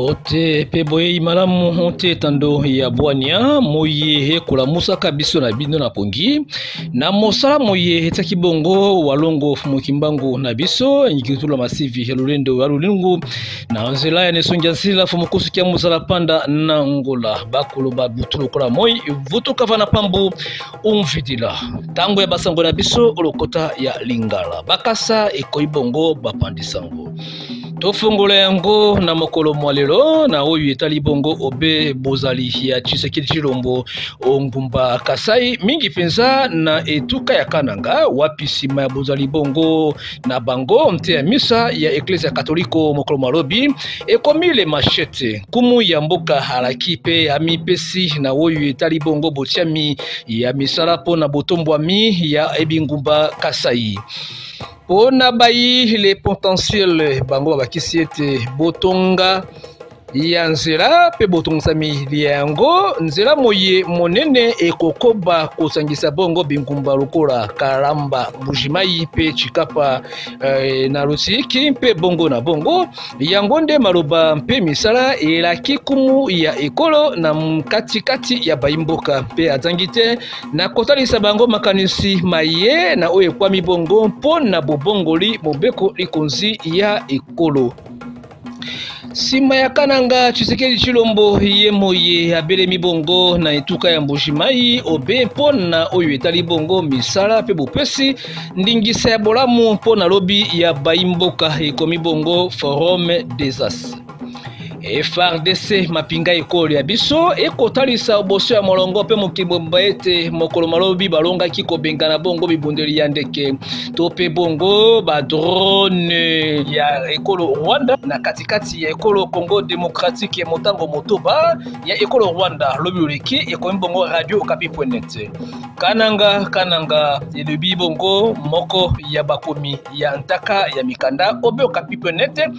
Mbote mpe boyei malamu te etando ya bwania moye ekolamusaka biso na bino na pongi na mosala moye etiaki bongo walongo mokimbangu na biso ngikitula masivi ya lolendo ya lolingu na nzela ya nesongi ya nsila fomokosuki ya mozala panda na ngola bakoloba butu lokola moi vutukava na pambu umvidila ntango ya basango na biso lokota ya lingala bakasa ekoyi bongo bapandisango tofongola yango na mokolo mwa lelo na oyo etali bongo obe bozali ya Tshisekedi Tshilombo ongumba Kasai mingi mpenza na etuka ya Kananga wapi nsima ya bozali bongo na bango nte ya misa ya Eklezia Katoliko mokolo mwa lobi ekomi le machete nkumu ya mboka alaki mpe amipesi na oyo etali bongo botiami ya misala mpo na botombwami ya ebingumba Kasai. Mpo na bayi le potentiel bango babakisi ete botonga ya nzela mpe botongisami ya yango nzela moye monene ekokoba kosangisa bongo bingumba lokola Kalamba, Mbujimayi mpe Tshikapa eh, na Lusiki mpe bongo na bongo. Yango nde maloba mpe misala elaki kumu ya ekolo na katikati ya baimboka mpe azangi te na kotalisa bango makanisi maye na oyo ekwami bongo mpo na bobongoli mobeko likonzi ya ekolo. Nsima ya Kananga, Tshisekedi Tshilombo ye moye abelemi bongo na etuka ya Mbuji-Mayi obe mpo na oyo etali bongo misala mpe bopesi ndingisa ya bolamu mpo na lobi ya baimboka ekomi bongo Forum des As. FARDC mapinga ekolo ya biso ekotalisa boso ya molongo mpe mokili mobimba ete mokolo malobi balongaki kobengana bongo bibundeli ya ndeke to mpe bongo badrone ya ekolo Rwanda na katikati ya ekolo Congo démocratique motango motoba ya ekolo Rwanda lobi loleki ekomi bongo radio okapi.net Kananga Kananga elobi bongo moko ya bakomi ya ntaka ya mikanda obe okapi.net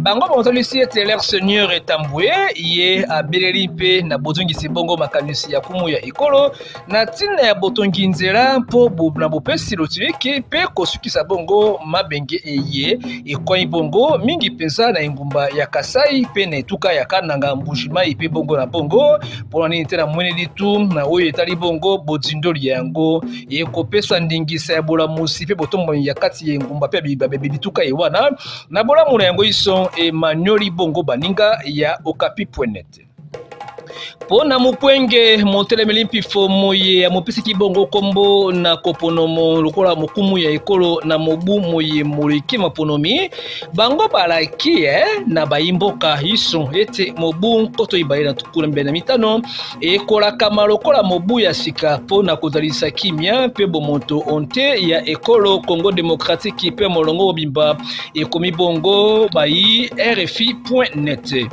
bango bamotalisi ete leur seigneur etambwe ye abeleli mpe na bozongisi bongo makanisi ya kumu ya ekolo na ntina ya botongi nzela mpo na bopesi lotiliki mpe kosukisa bongo mabenge eye ekwai bongo mingi mpenza na engumba ya Kasai mpe na etuka ya Kananga Mbuji-Mayi mpe bongo na bongo mpo na nini te na mwene litu na oyo etali bongo bozindoli ya yango ekopesa ndingisa ya bolamusi mpe botombwami ya kati ya engumba mpe ya bituka ye wana na bolamu na yango iso emanyoli bongo baninga ya okapi.net mpo na mokwenge motelemeli mpifo moye amopesaki bongo nkombo na koponomo lokola mokumu ya ekolo na mobu moye moleki maponomi bango balaki eh, na bayimboka iso ete mobu nkoto ibale na tuku na mibale na mitano ekolakama lokola mobu ya sika mpo na kozalisa kimia mpe bomoto onte ya ekolo Congo demokratiki mpe molongo mobimba ekomi bongo bayi rfi.net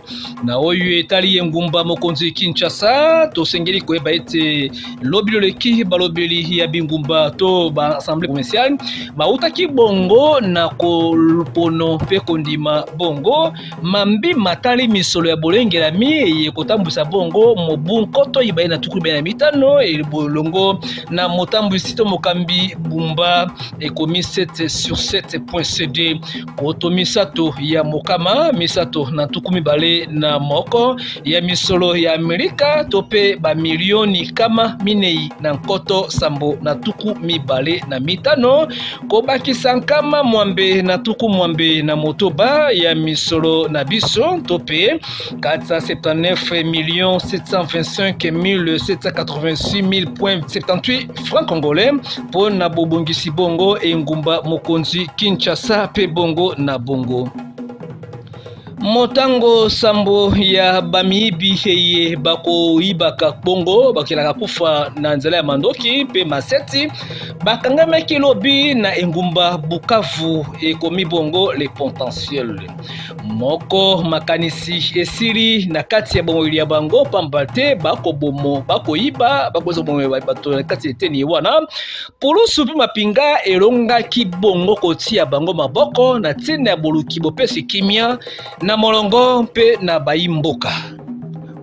na oyo etali engumba mokonzi Kinshasa tosengeli koyeba ete lobi loleki balobeli ya bingumba to ba assemblée provinciale bautaki bongo na kopono mpe kondima bongo mambi matali misolo ya bolengelami eye kotambwisa bongo mobu nkoto ibale na tuku ibale na mitano elongo na motambwisi to mokambi Bumba ekomi 7 sur 7.cd koto misato ya mokama misato na tuku mibale na moko ya misolo ya Amerika to mpe bamilioni kama minei na nkoto sambo na tuku mibale na mitano kobakisa nkama mwambe na tuku mwambe na motoba ya misolo na biso to mpe 479 millions 725 786 francs congolais mpo na bobongisi bongo engumba mokonzi Kinshasa mpe bongo na bongo. Motango sambo ya bamiyibi eye bakoyibaka bongo bakelaka kufa na nzela ya mandoki mpe maseti bakangamaki lobi na engumba Bukavu ekomi bongo le potentiel moko makanisi esili na kati ya bomoi ya bango pamba te bakobomo bakoyiba bakozwa bomoi bato na kati ya eteni wana Pulusu mpe mapinga elongaki bongo kotia bango maboko na ntina ya boluki bopesi kimia na molongo mpe na bayi mboka.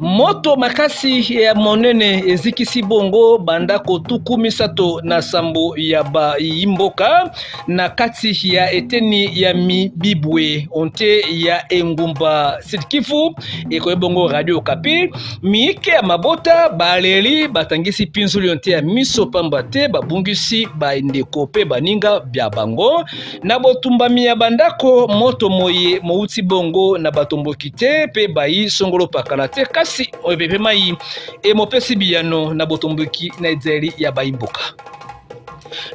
Moto makasi ya monene ezikisi bongo bandako 37 ya bayimboka na kati ya eteni ya mibibwe onte ya engumba Sud-Kivu, ekoyi bongo Radio Okapi. Miike ya mabota baleli batangisi pinzuli onte ya miso pamba te babungisi bandeko pe baninga bya bango na botumbami ya bandako. Moto moye mouti bongo na batomboki te mpe bayi songolo pakala te, kasi oyo pepe mai emopesi biyano na botomboki na ezali ya bayimboka.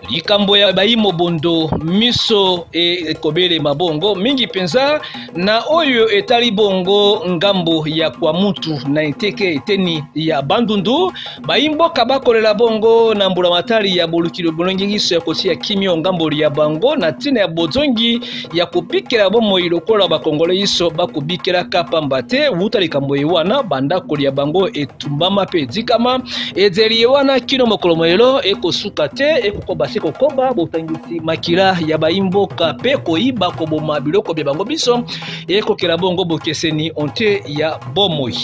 Likambo ya bayi mobondo miso ekobelema bongo mingi mpenza na oyo etali bongo ngambo ya Kwamutu na eteke eteni ya Bandundu. Bayimboka bakolela bongo na mbulamatari ya bolukili bolongingiso ya kotia kimia ngambo ya bango na ntina ya bozongi ya kobikela bomoi lokola bakongole iso bakobikelaka, pamba te wuta likambo ye wana bandako ya bango etumbama mpe edikama. Ezeli ye wana kino mokolo moyelo ekosuka te, ekokoba se kokoba botangisi makila ya bayimboka mpe koyiba koboma biloko bya bango biso ekokela bongo bokeseni onte ya bomoi.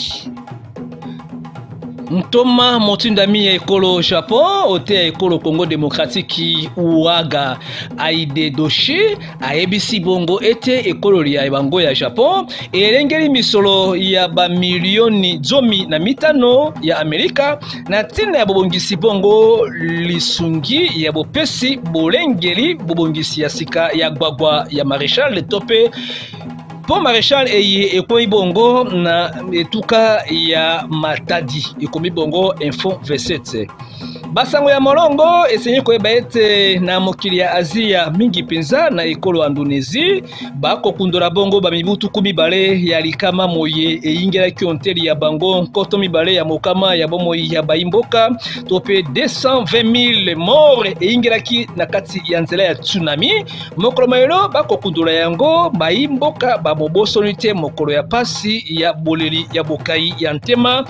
Ntoma motindami ya ekolo Japon ote ya ekolo Congo Demokratiki Uaga Aidedoshi ayebisi bongo ete ekolo ya bango ya Japon elengeli misolo ya bamilioni 15 ya Amerika na ntina ya bobongisi bongo lisungi ya bopesi bolengeli bobongisi ya sika ya gbagba ya Marechal to mpe mpo Marechal eye ekwei bongo na etuka ya Matadi, ekomi bongo Info 27. Basango ya molongo esengi koyeba ete na mokili ya Azia, mingi mpenza na ekolo Indonesie, bakokundola bongo bamibu 20 ya likama moye eyingelaki onteli ya bango 2100 ya bomoi ya bayimboka to mpe 220 000 mort eyingelaki na kati ya nzela ya tsunami. Mokolo mayelo bakokundola yango, bayimboka bamobosoni te mokolo ya pasi ya boleli ya bokai ya ntema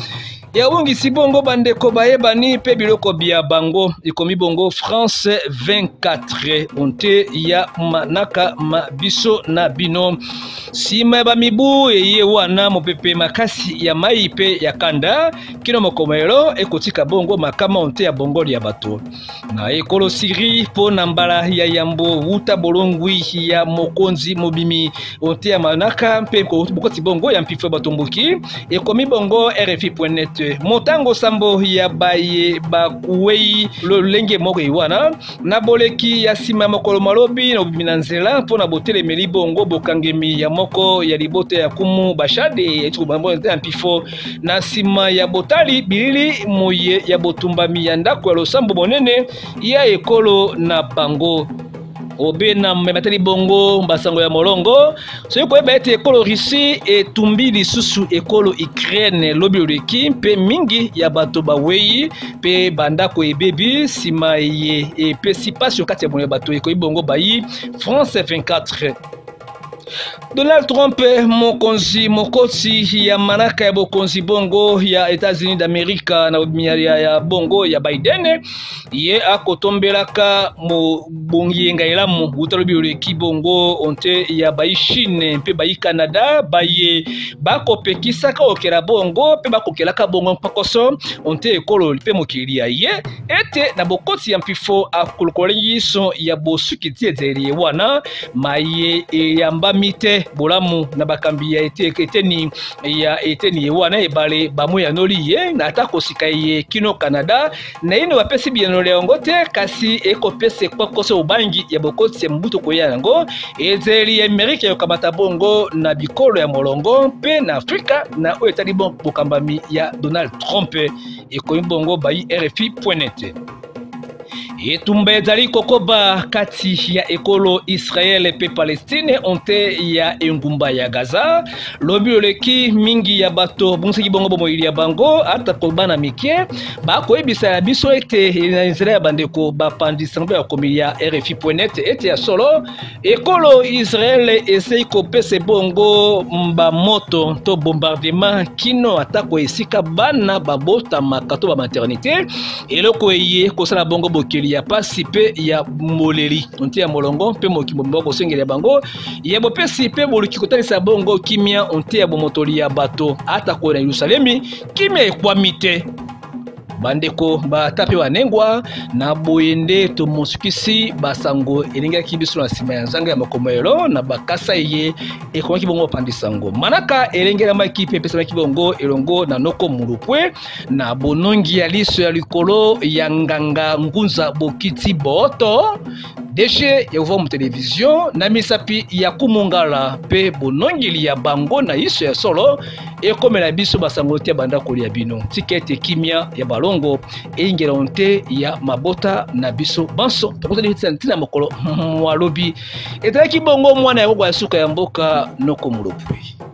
ya bongisi bongo bandeko bayebani mpe biloko bya bango, ekomi bongo France 24 onte ya manaka ma biso na bino. Nsima ya bamibu eye wana mopepe makasi ya mai mpe ya kanda kino mokomelo ekotika bongo makama onte ya bongoli ya bato na ekolo Syrie mpo na mbala ya yambo wuta bolongwi ya mokonzi mobimi onte ya manaka mpe bokoti bongo ya mpifo ya batomboki, ekomi bongo RFI.net. Motango sambo ya baye bakuwei lolenge moko wana na boleki ya nsima ya mokolo malobi na bobimi na nzela mpo na botelemeli bongo bokangemi ya moko ya libota ya kumu Bashade ya mpifo na nsima ya botali bilili moye ya botumbami ya ndako ya losambo monene ya ekolo na bango. Obe na memateli bongo basango ya molongo, soki koyeba ete ekolo Russie etumbi lisusu ekolo Ukraine lobi oleki mpe mingi ya bato bawei mpe bandako ebebi nsima ye epesi mpasi kati ya bono ya bato, ekoyi bongo bayi France 24. Donald Trump, mokonzi mokoti ya manaka ya bokonzi bongo ya États-Unis d'Amérique na ya bongo ya Biden, ye akotombelaka mobongiyenga elamu wuta lobi oleki bongo onte ya bayi Chine mpe bayi Canada baye bakopekisaka okela bongo mpe bakokelaka bongo mpakoso onte ekolo mpe mokili ya ye ete na bokoti ya mpifo akolokola yiso ya bosuki ti ezeli wana maye eyambami te bolamu na bakambi ya eteni ya eteni ye wana ebale bamoyanoli ye na ata kosika ye kino Canada naino bapesi biyanoli yango te, kasi ekopesa ekwakoso bobangi ya bokoti ya mobutu koya yango ezali ya Amerika ya kokamata bongo na bikolo ya molongo mpe na Afrika na oyo etali bokambami ya Donald Trump, ekomi bongo bayi RFI.net. Etumba ezali kokoba kati ya ekolo Israel mpe Palestine onte ya engumba ya Gaza. Lobi oleki mingi ya bato bongisaki bongo bomoi ya bango ata bana mike bakoyebisa ya biso ete na nzela ya bandeko bapandisa mpe bakomi ya RFI.net ete ya solo ekolo Israel esei kopesa bongo bamoto to bombardement kino atako esika bana babotamaka to bamaternité, eloko eye kosala bongo bokeli bosengeli ya pasi mpe ya moleli onte ya molongo mpe mokili mobimba kosengeli ya bango ya bopesi mpe boluki kotalisa bongo kimia onte ya bomotoli ya bato. Atako na Yelusalemi kimia ekwami te, bandeko bata mpe banengwa na boye nde tomosukisi basango elingaki biso na nsima ya nzanga ya makomelo na bakasa eye ekomaki bongo bapandisango manaka elengelamaki mpe epesamaki bongo elongo na noko mulupwe na bonongi ya liso ya likolo ya nganga ngunza bokiti boto DG ya Uvamu Television na misapi ya kumungala mpe bonongeli ya bango na iso ya solo ekomela biso basango te ya bandako ya bino. Tika ete kimia ya balongo eyingela nte ya mabota na biso banso. Tokutani ntina mokolo mwa lobi. Ezalaki bongo mwana ya koko ya suka ya mboka noko Mulopwe.